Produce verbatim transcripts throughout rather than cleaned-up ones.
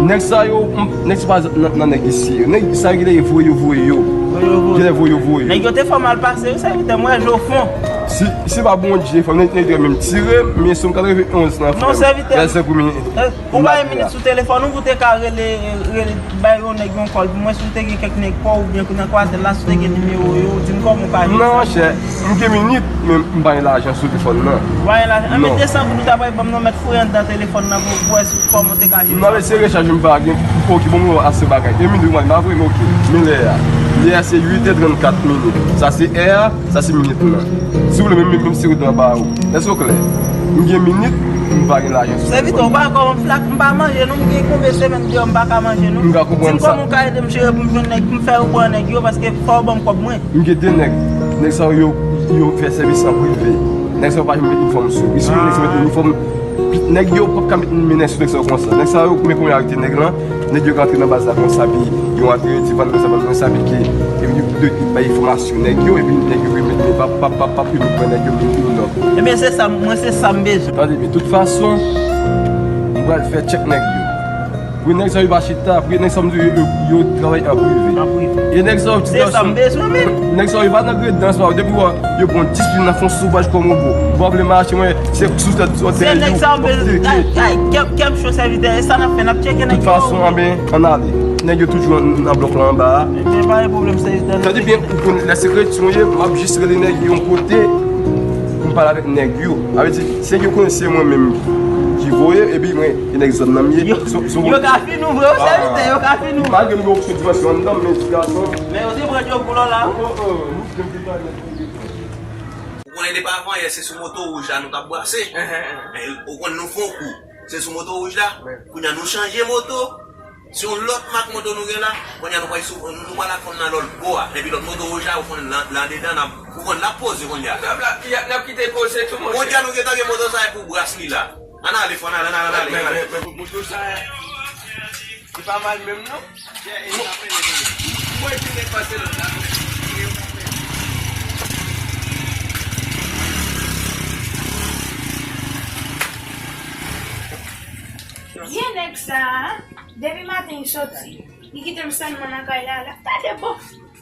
Nèg sa yo, m, nèg sa pa nan, nan nèg isi yo. Nèg sa yo genlè voye yo voye yo. Voye yo voye. Genlè voye yo voye yo. Nèg yo te fè mal pase, wi, sèvitè, m wè je w fon. Si, si pa Bondye, fò nèg, nèg te menm tire m, men si m katrevenn onz nan frè m. Non, sèvitè. Lè se premye. Eh, ou bay minit sou telefòn ou pou te ka rele, rele, bay yon nèg yon kòl pou mwen, si w te gen kèk nèg pa w oubyen nan kwatèl la, si w te gen nimewo yo, di m kòman w ka jwenn sa. Non, monchè, m gen minit, men m pa gen lajan sou telefòn nan. Ou pa gen lajan? Anben desann pou nou ta pral ban m non, mèt fouye anndan telefòn nan pou, pou wè si kòman w te ka jere sa. M nan eseye rechaj, m pa gen. Ok, bon, m wè ase bagay. E minit, mwen, m pa vre, men ok. Men lè a. Lè a se uit è trannkat minit. Sa se è a, sa se minit lan. Si w vle, menm, menm, menm si w anba ou. Èske w klè? M gen minit, m pa gen lajan sou telefòn. Sèvitè, ou pa kòman m flak, m pa manje non, m gen konbyen semèn deyò, m pa ka manje non. M ka konprann sa. Di m kòman w ka ede m jere pou m jwenn nèg, pou m fè yo pran nèg yo, paske fò w ban m kòb mwen. M gen de nèg. Nèg sa yo, yo fè sèvis an prive. Nèg sa yo pa janm met inifòm sou yo. Isi yo, nèg sa yo met inifòm. Nèg yo p ap ka met men sou nèg sa yo konsa. Nèg sa yo, men kounye a yo te nèg lan. Nèg yo ka antre nan baz la konsa, pi yo antre, yo di vann mwen sa, vann mwen sa, pi ke, epi yo, yo, yo bay enfòmasyon nèg yo, epi nèg yo vin met men pap, pap, pap, pap, epi pran nèg yo, men yo nòk. Ebyen, se sa, mwen, se sa m bezwen. Tande, men tout fason, m pral fè tchèk nèg yo. Pou nèg sa yo pa chita, pou nèg sa m di yo, yo, yo travay an prive. An prive. E nèg sa yo ti gason. Se sa m bezwen, men. Nèg sa yo pa nan gredans, pa, depi w, yo pran dis pye nan fon sovaj kòm wobo. Ou pa vle mache, mwen, se sou tèt, sou tèt. Se nèg sa yo bezwen. Ay, ay, kèm, kèm cho sèvitè, e sa n ap fè, n ap tcheke nèg yo. Tout fason, anben, ann ale. Nèg yo toujou nan, nan blòk la anba a. Ebyen, pa gen pwoblèm, sèvitè. Tande byen, ou konn lè se kretyen w ye, m ap jis rele nèg yo yon kote, pou m pale avèk nèg yo. A vle di, se yo konnen se mwen menm ki voye, epi mwen, e nèg zòn nan m ye. Yo, so, so, yo ka fin ou vre, wi, sèvitè, yo ka fin ou. Malgre m gen opsyon dimansyon anndan m, men ti gason. Men yo te pran djòb pou lò la. Oh, oh, oh. Ou konnen depi avan yè, se sou moto wouj la nou t ap brase. Men ou konn nou fè yon kou. Se sou moto wouj la. Kounye a nou chanje moto. Se yon lòt mak moto nou gen la. Kounye a nou pral sou, nou, nou pral ak fanm nan lòt bò a. Epi lòt moto wouj la, ou konn lan, lan dedan, n ap, ou konn l ap poze kounye a. N ap, n ap, n ap kite poze tou, monchè. Kounye a nou gentan gen moto sa a pou bras li la. Ann ale, fò n ale, ann ale, ann ale, ann ale. Men, men, men, moto sa a, li pa mal menm, non. Mwen di nèg pase lòt la. Vye nèg sa a, depi maten li soti, li kite m sèlman nan kay la, la. Gade, bon,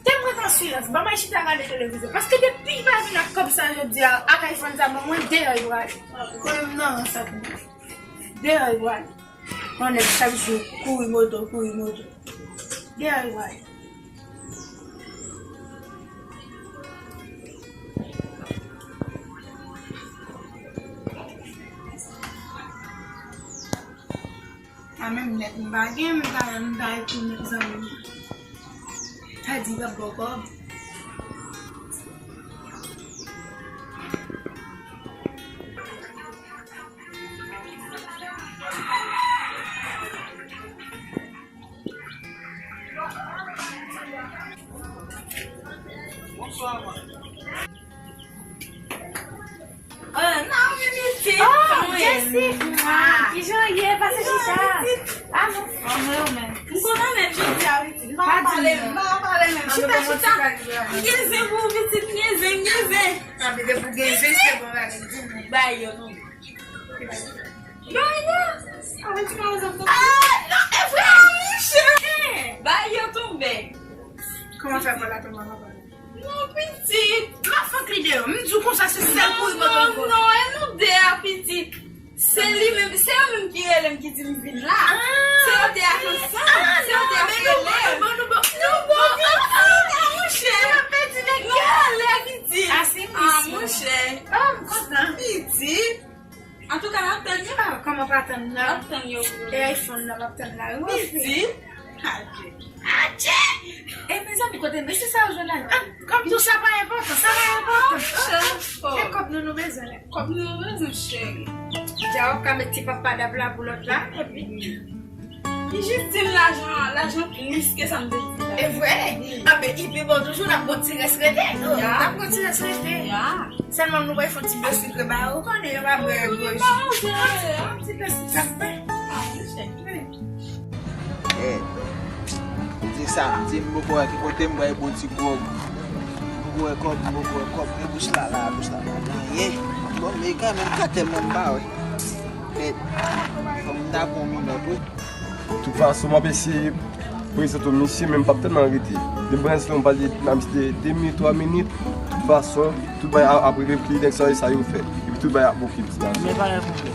te m ret an silans, ban m al chita gade televizyon. Paske depi li pa vin ak kòb sa jodi a, ak iPhone sa, ban mwen deyò li prale. Mwen menm nan rans ak li. Deyò li prale. Yon nèg chak jou kouri moto, kouri moto. Deyò li prale. Sa menm nèt m pa gen, m ta, m ta ekri nèt zanmi m. Sa di l ap ba w kòb. Bonswa, man. Oh, Naomi pitit, kòman w ye? Jessie! Ah, kijan w ye? Pase chita. Ah, non. Anmwe, ou menm. M kontan nèt jodi a, pitit. M pa pale, m pa pale menm. Chita, chita. M gen zen pou ou, pitit, m gen zen, m gen zen. Anpi depi w gen zen, se bon bagay, di m. Bay yo, non. Bay yo. Ah, non, e vre, monchè. Bay yo tonbe. Kòman fè pale a tonton papa? Non, pitit. M ap fè kri deyò. M di w konsa se sèl kouri mwen konn konnen. Non, non, e nou de a, pitit. Se li menm, se yo menm ki rele m, ki di m vin la. Se yo te ak ansanm. Se yo te ap rele m. Nou bon, pitit, monchè. Nou ale, pitit. Ah, monchè. Ah, m kontan. Pitit. Antouka, n ap tann yo. Ah, kòman pa tann nan? N ap tann yo pou yo. E iPhone nan m ap tann la, wi, mon fi. Pitit. Adje! Adje! E mezanmi, kote mesye sa yo jwenn la? Ah, kòb tou sa pa enpòtan, sa pa enpòtan. Ah, ah, oh. E kòb nou, nou bezwen la. Kòb nou, nou bezwen, cheri. Dja w ap ka met ti papa dap la pou lòt la, epi li jis di m lajan, lajan plis ke sa m te di la. E vre? Wi. Anben, i pi bon toujou, n ap gon ti rès rete. Ya. N ap gon ti rès rete. Ya. Sèlman nou pral fè yon ti bè sikre ba yo, ou konnen yo pa bwè gòj. Wi, pa manje. Yon ti bè sikre. Eh, se samdi, m poko wè ki kote m pral bon ti gwòg. M poko wè kòb, m poko wè kòb. Men bouch la la, bouch la pa gen anyen. Bon, men kanmenm, ka tèlman m pa wè. Mèt, fò m ta pran yon minòt, wi. Tout fason, m ap eseye prezante w misye, men m p ap tèlman rete. Depi m prezante w, m pale de, de, de minit, twa minit. Tout fason, tout bagay ap, ap regle, pli nèg sa, sa yo fè. Epi tout bagay ap oke, ti gason. Men pa gen pwoblèm.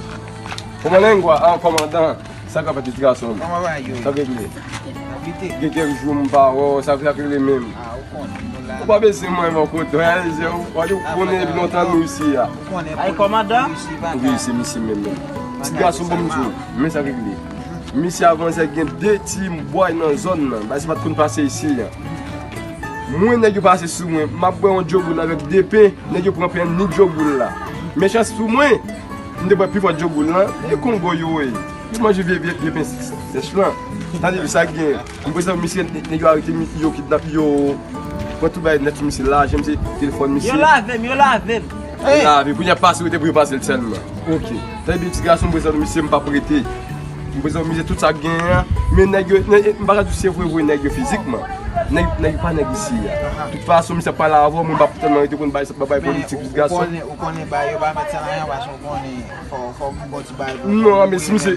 Kòman lengwa? Ah, kòmandan. Sa k ap fèt, ti gason? Kòman bagay yo? Sa k regle? N ap lite. Gen kèk jou m pa wè w, sa k regle menm? Ah, ou konnen, nou la. Ou pa bezwen mwen, mon kote. Wè, je, ou, ou konnen depi lontan nou isi a. Ou konnen. Ay, kòmandan? Wi, se misye menm, menm. Ti gason, bon, misye. Men sa k regle. Misye avanse gen de ti bway nan zòn nan. Bagay sa pa t konn pase isi a. Mwen, nèg yo pase sou mwen. M ap bwè yon djoboul avèk de pen. Nèg yo pran pen ni djoboul la. Men chans pou mwen, m te bwè pi fò djoboul lan. E Kongo yo ye. Yo manje vye, vye, vye pen sèch lan. Tande sa k gen. M prezan misye, nèg yo arete mi-, yo kidnap yo. Pran tout bagay nèt sou misye, lajan misye, telefòn misye. Yo lave m, yo lave m. Yo lave, pou y ap pase, rete pou yo pase l sèlman. Ok. Tande byen, ti gason, m prezan misye, m p ap rete. M prezan misye tout sa k genyen an. Men nèg yo, nèg, m pa ka di se vre, vre nèg yo fizikman. Nèg, nèg pa nèg isi a. Tout fason, misye ap pale avè w, mwen m p ap tèlman rete konn bay, bay politik, ti gason. Ou konnen, ou konnen bay yo pa mèt sa nan yon fason, ou konnen, fò, fò m bon ti bay pou. Non, men si misye,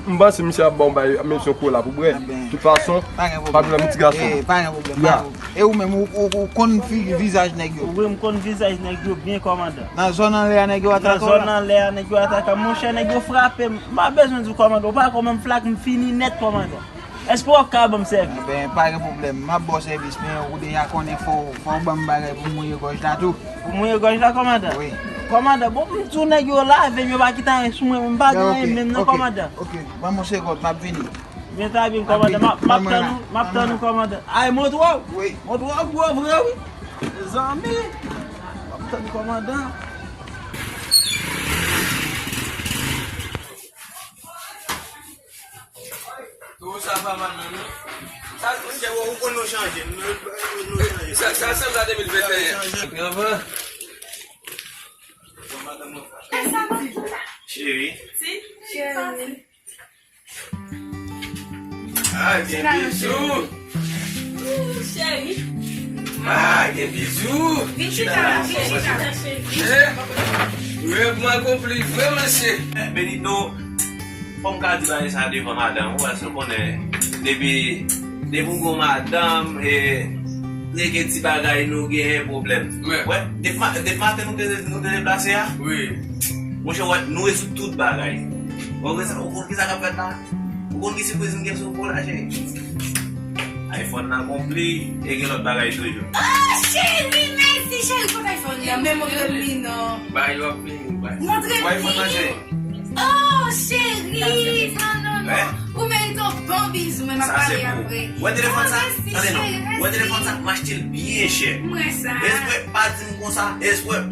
m panse misye ap ba w bay, menm si yon kola pou bwè. Tout fason, pa gen pwoblèm, ti gason. Eh, pa gen pwoblèm, pa gen pwoblèm. E ou menm, ou, ou, ou konn fi-, vizaj nèg yo? Wi, m konn vizaj nèg yo byen, kòmandan. Nan zòn anlè a, nèg yo atake w la? Nan zòn anlè a, nèg yo atake m. Monchè, nèg yo frape m. M pa bezwen di w, kòmandan. Ou pa konn menm flak, m fini nèt, kòmandan. Èske w ap ka ban m sèvis? Enben, pa gen pwoblèm. M ap ba w sèvis, men ou deja konnen fò, fò w ban m bagay pou m mouye gòj la tou. Pou mouye gòj la, kòmandan? Wi. Kòmandan, bon, m di w nèg yo lave m, yo pa kite anyen sou mwen, m pa gen anyen menm non, kòmandan. Ok, ban m yon segonn, m ap vini. Byen ta byen, kòmandan. M ap, m ap tann ou, m ap tann ou, kòmandan. Ay, motwo! Wi. Motwo gwo vre, wi. Mezanmi! M ap tann kòmandan. Tou sa pa mal nan non. Sa, monchè, ou konn nou chanje. Nou, nou, nou chanje. Sa, sa sanble a de mil venteyen. Anvan. Cheri. Cheri. Ah, gen bizou. Ooh, cheri. Ah, gen bizou. Vin chita la, vin chita la, cheri. Eh, rèv mwen akonpli vre, mesye. Eh, Benito, fò m ka di bagay sa devan madanm ou, paske w konnen, depi, depi w gon madanm, e, lè gen ti bagay, nou genyen pwoblèm. Wè, depi ma-, depi maten nou te, nou te deplase a? Wi. Monchè, wè, nou rezoud tout bagay. Ou konn sa, ou konn ki sa k ap fèt la? Ou konn ki sipriz m gen sou kou la, cheri? iPhone nan konpli, e gen lòt bagay toujou. Oh, cheri, mèsi, cheri, kot iPhone nan? Men montre m li non. Ba yo ap vini, ba. Montre m li. Oh, cheri, non, non, non. Ou merite yon bon bizou, men m ap pale apre. Wè telefòn sa? Tande non. Wè telefòn sa? M achte l byen chè. Mwen sa. Espre pa di m konsa. Espre.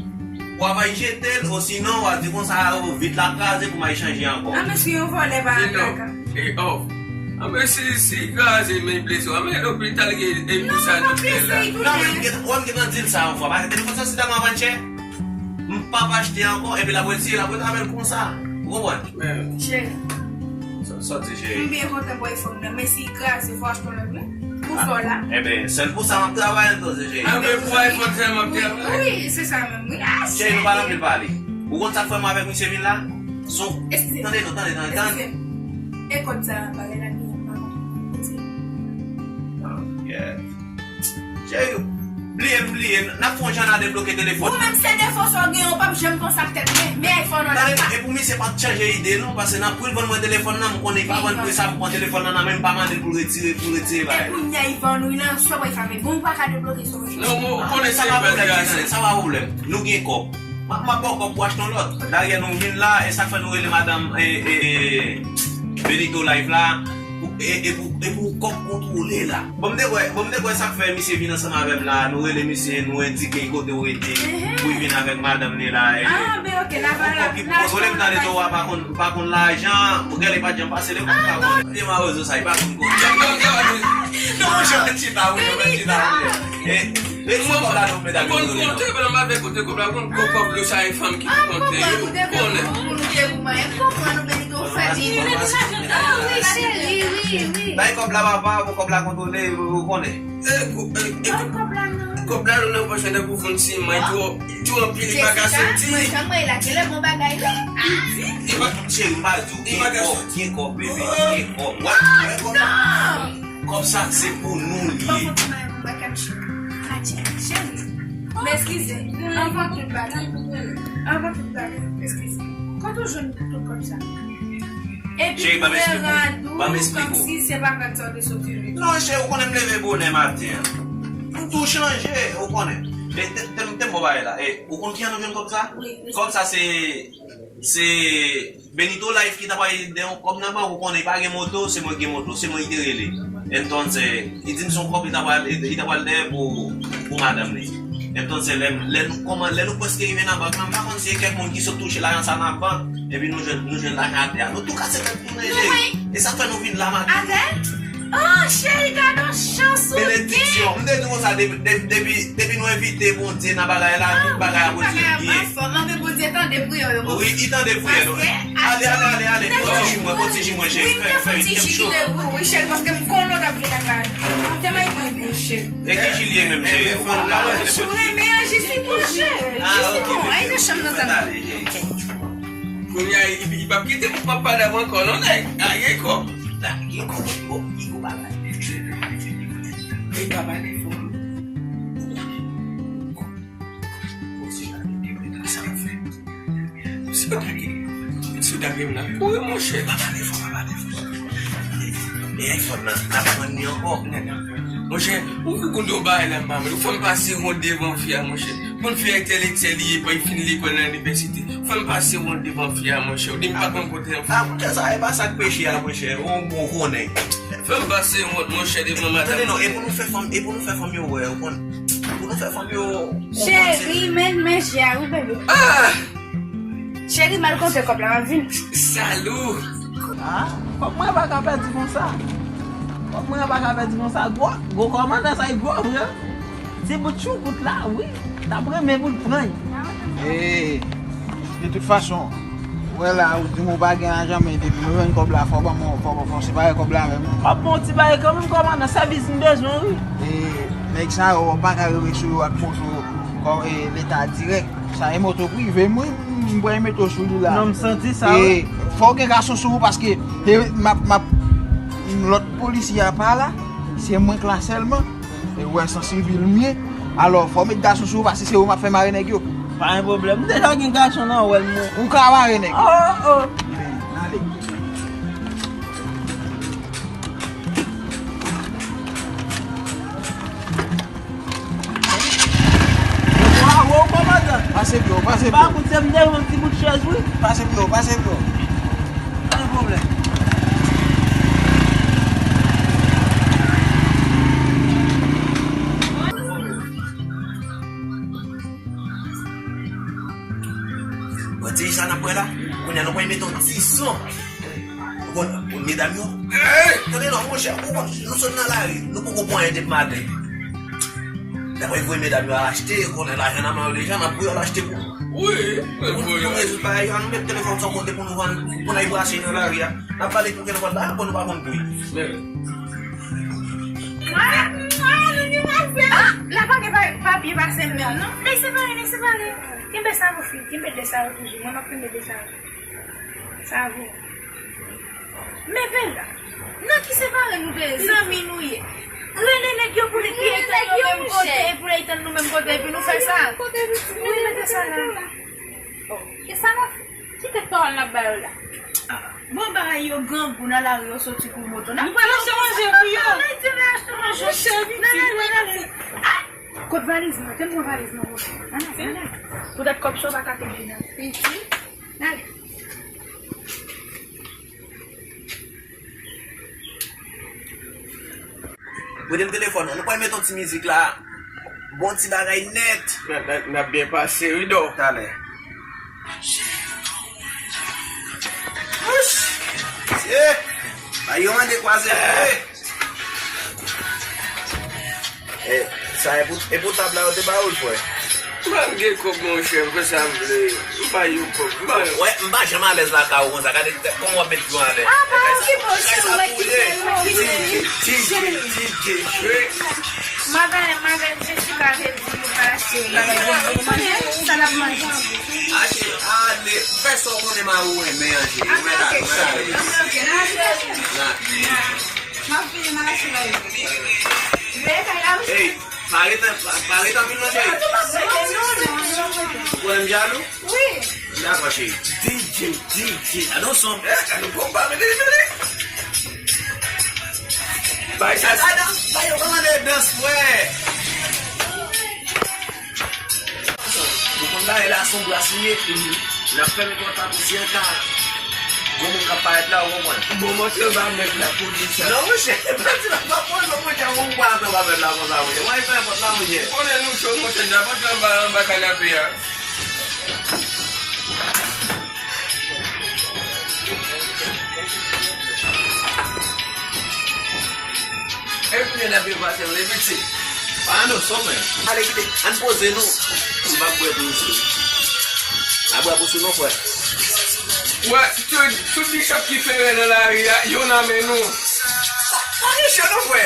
Ou ap al jete l, osinon w ap di konsa, o, vit la kraze pou m al chanje ankò. Ah, mesye, yon vòlè pa al kaka. E, oh. Ah, men si, si kraze, men blese w, men lopital gen, e, non, sa lopital la. Non, men ou gentan di l sa yon fwa, paske telefòn sa se tèlman vann chè, m p ap achte ankò, epi l ap retire, l ap retire avè l konsa. Ou konprann? Cheri. Sa, sa w di, cheri? M byen kontan pou iPhone nan, men si l kraze, fò w achte yon lòt, wi. Pou fò la. Enben, sèl pou sa m ap travay, antan, cheri. Ah, men pou iPhone sèl m ap travay. Wi, se sa menm, wi. Ah, cheri, nou pa nan anpil pale. Ou konn sa k fè mwen avèk misye vin la? Son. Tande, non, tande, tande, tande. E kòb sa, bagay la, gen pa konn. Oh, yeah. Cheri, bliye l, bliye l. N ap fè yon jan n a debloke telefòn nan. Ou menm se defo sa w genyen, ou p ap janm konsa ak tèt mwen. Men iPhone w la. Tande, e pou misye pa t chanje ide non, paske nan pri l vann mwen telefòn nan, m konnen li pa vann pri sa pou pran telefòn nan nan men m, pa mande l pou l retire, pou l retire bagay. E kounye a, li vann wi, nan sa w pral fè avè l? Bon, ou pa ka debloke sa w. Non, ou konnen se pèdi a, sa pa pwoblèm. Nou gen kòb. M ap, m ap ba w kòb pou achte yon lòt. Dayè nou vin la, e sa k fè nou rele madanm, e, e, e, Benito Live la, pou, e, e pou, e pou kòb kontwole la. Bon, m te kwè, bon, m te kwè sa k fè misye vin ansanm avè m la, nou rele misye, nou endike l kote w rete, pou l vin avèk madanm li la, e. Ah, ben, ok, n a pale, n a pale. Kontwole m nan leto a, pa konn, pa konn lajan, ou gade pa t janm pase lemonn, pa konn. Vye mawozo sa, li pa konn konn. Non, monchè, chita, wi, chita, wi. E, Mwen konn konte, men m pa vle konte kòb la, konn konn kòb yo, sa e fanm ki pou konte yo, ou konnen. Bay kòb la, papa, pou kòb la kontwole, ou konnen. E, e, e, kòb la, non. Kòb la, nou nan pòch la, tankou fon siman, li twò, li twò anpil, li pa ka soti. Jessica, mwen, janm mwen la, genlè bon bagay, wi. Li pa, cheri, m pa di w, gen kòb, gen kòb, bebe, gen kòb. Wè, wè kòb la. Kòb sa, se pou nou li ye. Bon, bon, bon, bon, bon, bon, cheri. Cheri, m eskize. Anvan tout bagay. Anvan tout bagay, m eskize. Kote w jwenn tout kòb sa? Epi koulè rad ou, kòmsi se pa rad sa w te sot leve. Non, cheri, ou konnen m leve bonè maten an. M tou chanje, ou konnen. E, te, te, te m bon bagay la. E, ou konn kijan nou jwenn kòb sa? Wi, wi. Kòb sa se, se Benito Life ki ta pral de yon kòb nan bank, ou konnen li pa gen moto, se mwen ki gen moto, se mwen ki te rele. Entonces, li di m se yon kòb li ta pral, li ta pral dèyè pou, pou madanm li. Entonces, lè, lè nou kòman, lè nou prèske rive nan bank lan, m pa konn si e kèk moun ki sot touche lajan sa nan bank, epi nou jwenn, nou jwenn lajan atè a. Nou tou kase tèt tounen, cheri. E sa k fè nou vin la maten. Atè? Oh, cheri, gade yon chans ou gen! Benediksyon. M te di konsa depi, depi, depi, depi nou envite Bondye nan bagay la, tout bagay ap retire byen. Bagay ap fè, men Bondye tande priyè yo. Wi, li tande priyè nou. Ale, ale, ale, ale. Pran ti ji mwen, pran ti ji mwen, cheri. Fè, fè, fè yon cho. Wi, cheri, paske m konnen w t ap vin ak la. M te bay mwen bouche. E ki ji l ye menm, cheri? Ou konn la wè. Ou renmen an, jisi bon, cheri. Jisi bon. Ay, nan chanm nan, tann. Kounye a, li, li p ap kite m, m p ap pale avè w ankò, non, nèg. A, gen kòb. La, gen kòb, bon, gen kòb bagay. Li pa pale fò. Bon, se la, gen sa w fè. Si w ta gen, si w ta gen la, kouri, monchè. Pa pale fò, pa pale fò. E iPhone nan, n ap vann li ankò. Monchè, ou, ou konn yon bagay la, m pa vle. Ou fè m pase wont devan fi a, monchè. Bon, fi a entèlektyèl li ye, pa, li fin lekòl nan inivèsite. Ou fè m pase wont devan fi a, monchè. Ou di m pa konn kote an. A, monchè, sa e pa sa k peche a, monchè. Ou bon konnen. Fè m pase wont, monchè, devan madanm. Tande non, e pou nou fè fanm, e pou nou fè fanm yo wè, ou konn. Pou nou fè fanm yo konprann se. Cheri, men, men, cheri, wi, bebe. Ah! Cheri, m al konte kòb la, m ap vini. Salou! Ah, kòb mwen pa ka pèdi konsa. Kòb mwen pa ka pèdi konsa. Gwo, gwo kòmandan sa, li gwo vre. Ti bout choukout la, wi. T ap renmen pou l pran l. E, de tout fason, ou wè la, ou di m ou pa gen lajan, men depi nou jwenn kòb la, fò w ban mwen, fò, fò, fò w separe kòb la avè m. M ap ba w ti bagay kanmenm, kòmandan, sèvis m bezwen, wi. E, nèg sa yo, w pa ka rele sou yo ak moto, kò, e, leta dirèk. Sa e moto prive m, wi, m pral mete w sou li la. Non, m santi sa, wi. E, fò w gen gason sou ou, paske, e, m ap, m ap, lòt polisye a pa la, se mwen k la sèlman. E, ou wè, san sivil m ye. Alò, fò w met gason sou ou, paske se ou m ap fè mare nèg yo. Pa gen pwoblèm. M deja gen gason nan wèl mwen. Ou ka mare nèg. Oh, oh. E, ale. Bravo, kòmandan! Pase byen, pase byen. Pa koute m devan ti bout chèz, wi. Pase byen, pase byen. Pa gen pwoblèm. Bon, ti sa n ap wè la, kounye a nou pral mete yon ti son. Ou konn, medam yo. Tande non, monchè, ou konn, nou sot nan lari, nou poko pran anyen depi maten. Dapre voye medam yo al achte, ou konnen lajan nan men yo deja, n ap voye al achte pou. Wi, nou voye. Pou rezoud bagay yo, nou met telefòn sou kote pou nou vann, pou n al brase nan lari a. N ap pale pou kèk lòt bagay, bon, nou pa konn pri. Ah, la pa gen pa-, papye pase m nan, non. Nèg separe, nèg separe. Kenbe sa pou fi, kenbe de sa pou fi. Mwen, m ap kenbe de sa. Sa bon. Men Bella, nan ki separe nou te ye? Zanmi nou ye. Rele nèg yo pou li, pou yo tann yo menm kote, pou yo tann nou menm kote, epi nou fè sa. Wi, mete sa la. Oh, e sa n ap fè? Ki tèt pawòl n ap ba yo la? Ah, bon, bagay yo grangou nan lari, yo soti kou moto. Nou pral achte manje pou yo. N al achte manje. Monchè, pitit. N ale, n ale. Ah! Kot valiz mwen? Te m pran valiz mwen, monchè. Ann ale, ann ale. Poutèt kòb sa w pa ka kenbe nan. Pitit. N ale. Prete m telefòn nan. Nou pral mete yon ti mizik la. Bon ti bagay nèt. N ap, n ap, n ap byen pase, wi, dò. Talè. Wouch! Mesye! Bay yo mande kwaze vre. Eh, sa e pou, e pou tab la yo te ba ou l, frè? M pa gen kòb, monchè, m fè sa m vle. M ba yo kòb, m ba yo. Wè, m pa janm alèz lakay ou konsa. Gade kòman w ap met pye w alè. Ah, pa okipe w, cheri, mwen kite l, mwen kite l. Cheri. Mwen avè, mwen avè, je suis Ka te di nou pa achte bagay pou nou manje, sa n ap manje? Achte, ale, fè sa w konnen mari w renmen an, cheri. Ou mèt al, ou mèt al. M ap vini, m al achte bagay. Veye kay la, wi. Ey, pa ret, pa, pa ret anpil non, cheri. Ou konnen m jalou? Wi. Dakò, cheri. D J, D J, gade yon son. Eh, gade yon konpa, men, men, men. Bay sa, sa dans, bay yo kòmande dans, frè. Ou konn bagay la, son bras li ye. L ap fèmen kontak ou si anka gon moun k ap parèt la, ou konprann. Bon, montre ba mèt la pou li sa. Non, monchè, pèdi la pa pran non, monchè, ou pa pran ba mèt la konsa, monchè. Mwen fè pòt la, monchè. Ou konnen nou cho, monchè, deja pòt la anba, anba kanape a. E kounye a n ap depase yon lepiti. Pa nan son, men. Ale, kite. Ann poze nou. M p ap bwè pou misye. Pa bwè pou sou non, frè. Wè, tout, tout bichòp ki fere nan lari a, yo nan men nou. Pa, pa gen cho non, frè.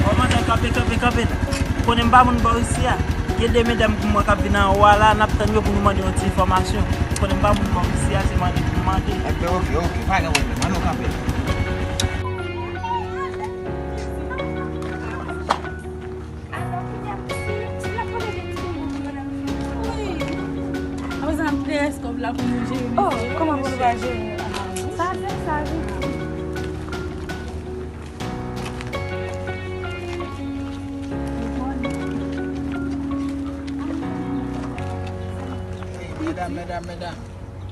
Kòmandan, kanpe, kanpe, kanpe la. Ou konnen m pa moun bò isi a. Gen de medam pou mwen k ap vin anwo a la, n ap tann yo pou nou mande yon ti enfòmasyon. Ou konnen m pa moun bò isi a, se mande pou m mande. Enben, oke, oke, pa gen pwoblèm. Ann nou kanpe. Wi. Apre sa, n ap trè eskòb la pou nou jere. Oh, kòman pou nou va jere? Sa, sa, sa, wi. Medam, medam, medam.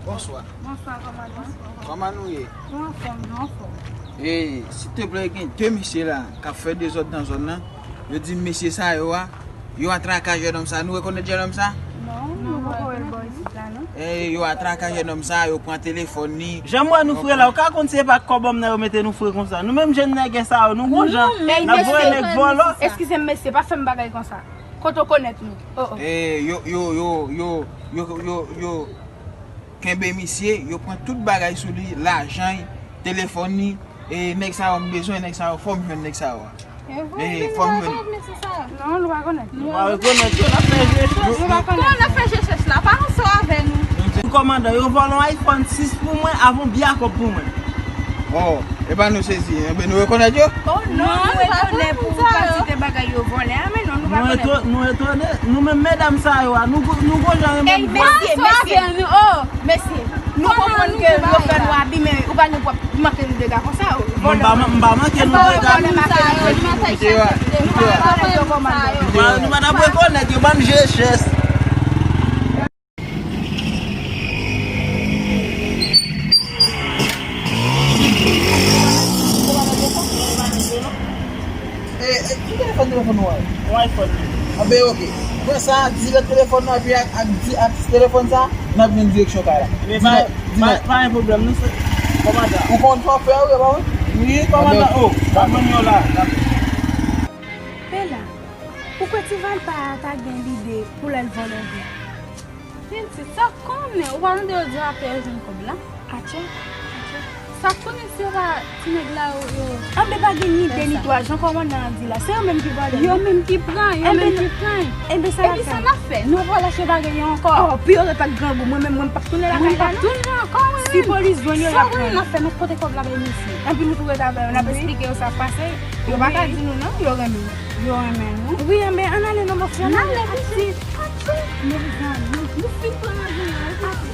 Bonswa. Bonswa, kòmandan. Kòman nou ye? Nou anfòm, nou anfòm. E, silteplè, gen de mesye la k ap fè dezòd nan zòn nan. Yo di mesye sa yo a, yo atraka jennonm sa. Nou rekonèt jennonm sa? Non, nou poko wè l bò isit la, non. E, yo atraka jennonm sa, yo pran telefòn li. Jan m wè nou fre la, ou ka konn se pa kòb òm nan yo mete nou fre konsa. Nou menm jèn nègè sa yo, nou gon jan n ap voye nèg vòlò. Eskize m, mesye, pa fè m bagay konsa. Kote w konèt nou? Oh, oh. E, yo, yo, yo, yo, yo, yo, yo kenbe misye, yo pran tout bagay sou li, lajan l, telefòn li, e nèg sa yo m bezwen, nèg sa yo, fò m jwenn nèg sa yo. E vre, fò m jwenn. Non, nou pa konèt. Nou pa rekonèt yo, n ap fè je chèch. Nou pa konèt. Kòman n ap fè je chèch la? Pa ranse avè nou. Kòmandan, yo vòlè yon iPhone sis pou mwen, avè yon biyè kòb pou mwen. Oh, e pa nou sezi, enben nou rekonèt yo? Oh non, nou etone pou kantite bagay yo vòlè a, men non, nou pa konèt. Nou etone, nou menm medam sa yo a, nou, nou gon jan renmen. Ey, mesye, mesye, oh, mesye, nou konprann ke yo fè nou abi, men ou pa gen pwòp manke nou dega konsa, oh. Mwen pa, m pa manke nou dega. Nou pa rekonèt yo, kòmandan. Nou pa t ap rekonèt yo, ban m je chèch. E, e, ki telefòn, telefòn ou a? Yon iPhone. Anben, oke. Pran sa, dirèk telefòn nan, epi ak, ak, di, ak telefòn sa, n ap jwenn direksyon kay la. Men pa, dirèk, pa, dirèk. Pa gen pwoblèm, nou se kòmandan. Ou konn sa w ap fè, wi, pa wi? Wi, kòmandan. Anben, oke. O, pa jwenn yo la. Bella, ou kwè ti valpa a ta gen lide pou l al vòlè vre? Pitit, sa konnen, ou pa tande yo di rapè yo jwenn kòb la? Atchè, atchè. Sa konnen si yo pa ti nèg la yo, yo. Anben pa gen ni de ni twa, jan kòmandan an di la, se yo menm ki vòlè. Yo menm ki pran, yo menm ki pran. Enben sa n ap fè? Epi sa n ap fè? Nou pa lage bagay yo ankò. Oh, pi yo ret ak grangou, mwen menm, mwen m p ap tounen lakay la non. Mwen p ap tounen ankò, mwen menm. Si polis jwenn yo, y ap pran yo. Sa w konnen n ap fè, n ap pote kòb la bay mesye. Epi nou tou ret avè yo, n ap esplike yo sa k pase. Yo pa ka di nou non, yo renmen nou. Yo renmen nou. Wi, enben, ann ale non, mon frè, ann ale, piti. Pati. Mezanmi, nou fin pran lajan an, piti.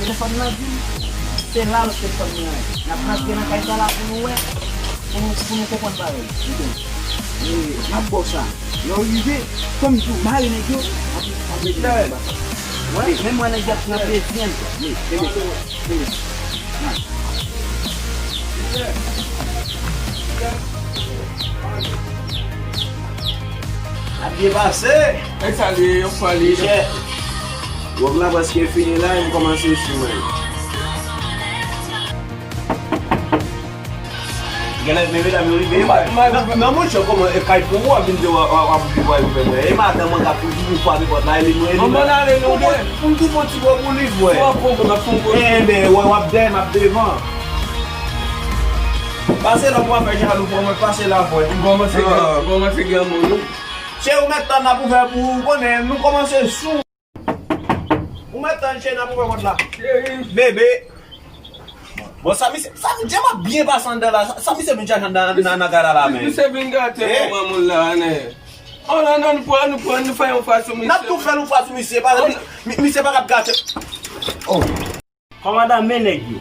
Telefòn nan di m, se la lòt telefòn nan ye. N ap rantre nan kay sa la pou nou wè, pou nou, pou nou konprann bagay. E, m ap ba w sa. Lè w rive, kòm di w mare nèg yo, ap, ap mete nèg yo anba. Wè, menm wè nèg yo ap nan bezwen. Men, men, men. Ap byen pase. Nèg sa li ye, yon fwa li ye. Monchè, wòg la prèske fini la, e m kòmanse sou mwen. Genlè men medam yo rive. Nan monchè, kòman e kay pou ou ap vin di w ap viv avèk mwen? E madanm an k ap toujou frape pòt la, e li mwen, e li mwen. Pou m tou fon ti bò pou li, frè. Enben, wè, w ap dèyè m, m ap devan. Pase la pou afè jan nou pran mwen, pase la, frè. M kòmanse gen, m kòmanse gen moun, wi. Cheri, ou mèt tann n ap ouvè pou ou, konnen nou kòmanse sou. Ou mèt tann cheri, n ap ouvè pòt la. Bebe. Bon, sa misye, sa misye ap byen pase anndan la. Sa, sa misye vin chache anndan nan, nan kay la la, men. Misye vin gate manman moun la, nè. Oh, non, non, nou pran, nou pran, nou fè yon fwa sou misye. N ap tou fè yon fwa sou misye. Misye pa kab gate. Oh. Kòmandan, men nèg yo.